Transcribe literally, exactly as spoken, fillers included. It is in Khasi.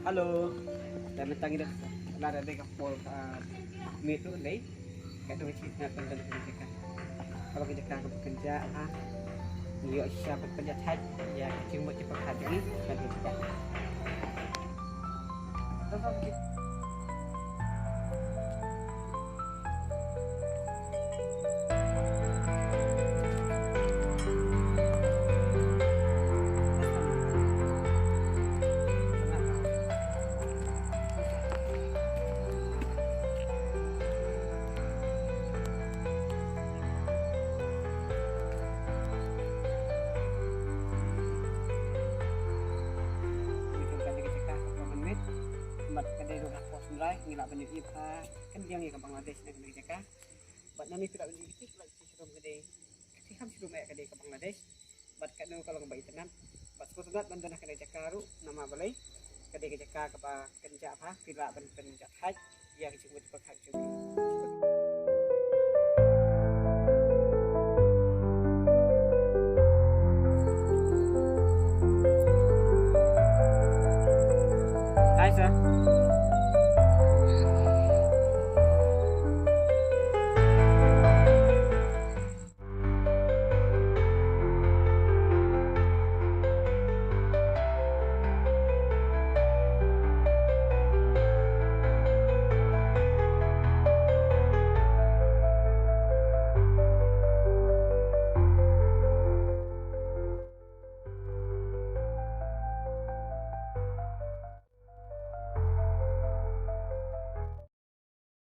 Hello. Dah datang dah. Lah dah dei ka por, ah, mit tu dei. Ka tu mesti nak tentang jaka. Kalau ka jaka ka kynjah, ah. Ni yo siapa kynjah thait. Ya, cuma cepat hati ni. Kan kita. Mat ka dei ruh ka pos nrai ngi lah ban ïohi ba kan biang ïa ka Bangladesh na kane ka jaka. Bad nani phi lah ban ïohi phi lah ïohi shirum ka dei. Ka kham shirum eh ka dei ka Bangladesh. Bad ka dei ka long ba itynnat. Bad sngewtynnat ban don ha kane ka jaka ruh namar balei ka dei ka jaka kaba kynjah bha phi lah ban pynjah thait ïa ka jingmut ba ka jong. Hi sir.